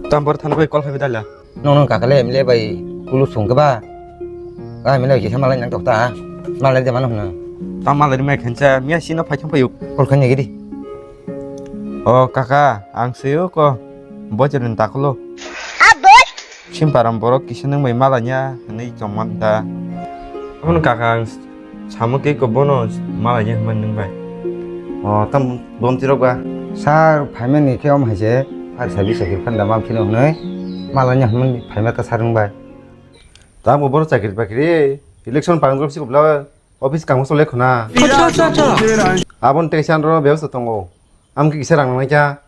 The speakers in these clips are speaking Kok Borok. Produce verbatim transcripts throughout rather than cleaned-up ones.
Tam bor thani bai call khai dala. Nong nong kakale M L A bai kulu sung ke ba. Ga M L A kisa malai nang tok ta. Malai de mano hno. Tam malai mai khencha miya sino phai thang phayu. Call khai ni gidi. O kaka, ang seyo ko. Bojer ni takulo. Simparam borok kisa nang bai malanya hwnwi tongman da. Hwn kaka, ang samo ke ko bono malanya hwnman nang bai. O tam bonti rok ba. Sir, phaimani khe om haise. Har sabi sakir phanda mam phino hwnwi. Malanya hwnman phaima ta sir nang bai. Tamo bono chakri bakri, election pangrok si kubla office kamo sole khuna. Acha, acha, acha. Abon te kisa andro bebasta tongo. Am khe kisa rang nangnai kha.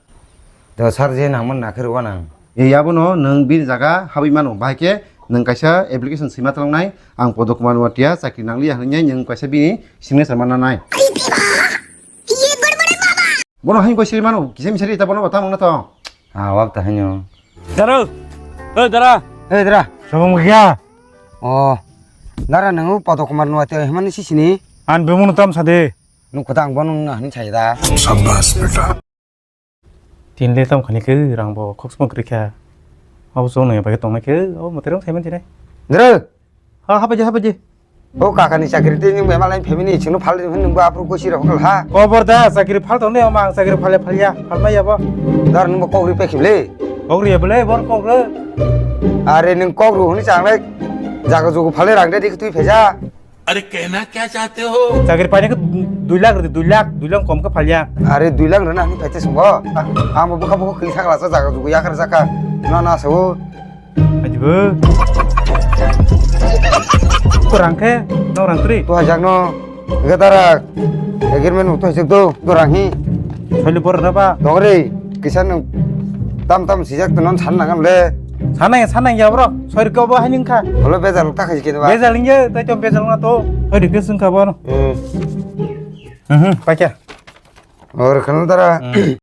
To sir je nangmani nakhe rw nang. E abono nwng bini jaga habwi mano. Bahai khe nwng kaisa application swima twlangnai. Ang Podo Kumar Noatia chakri nangliya hwnwi nwng kaisa bini signature manna nai. Bono haino koi siri mano. Kisa misari ta bono bata mangna to. Ah, wak ta haino. Dara. Oi dara. Oi dara. Sobong gya. Oh. Dara, nwng Podo Kumar Noatia hwnmani sisini. An bemung tam sade. Nwng kota ang bono nang hwnwi sai da. Shabash beta. Tin le tam khani khe rang bo khok sma kri kha. Abo chong nang bai tong nai khe, o moterong sai man tinai. Dra. Ha, ha, baje, ha, baje. O kaka ni chakri tei nwng bai malai family chwngno phal ri hwn nwng bo aphuru gosi rok hokal ha. Kobor da, chakri phal tong le, o ma ang chakri phal le phal ya, phal ma ya bo. Dar nwng bo kok ri pe khibli. Kok ri ya bole, bor kok ri. Are nwng kok ru hwnwi chang lai. Jaga jugu phal le rang de dik twi pheja. अरे कहना क्या चाहते हो? Chakri paina khe dui lakh rwdi, dui lakh, dui lakh kom khe phalya. Are dui lakh rwna hwnwi phaite swngo. Ang bo bwkha bwkha khwlwi sakla sa jaga jugu yakhar jaka. Na na sao. Ajibo. Ko rang khe, no rang kwrwi. To hajak no. Gadara. Agreement to hajak do, do rang hi. Soli bor na ba. Dogre. Kisa nwng tam tam sijak to non san nangam le. Sanai, sanai ya bro. Sori ko bo haini wngkha. Holo bejal ta khai kene ba. Bejal nge, tai to bejal na to. Sori ke sungkha bo. Hmm. Mhm, paikha. Or khana dara. Hmm.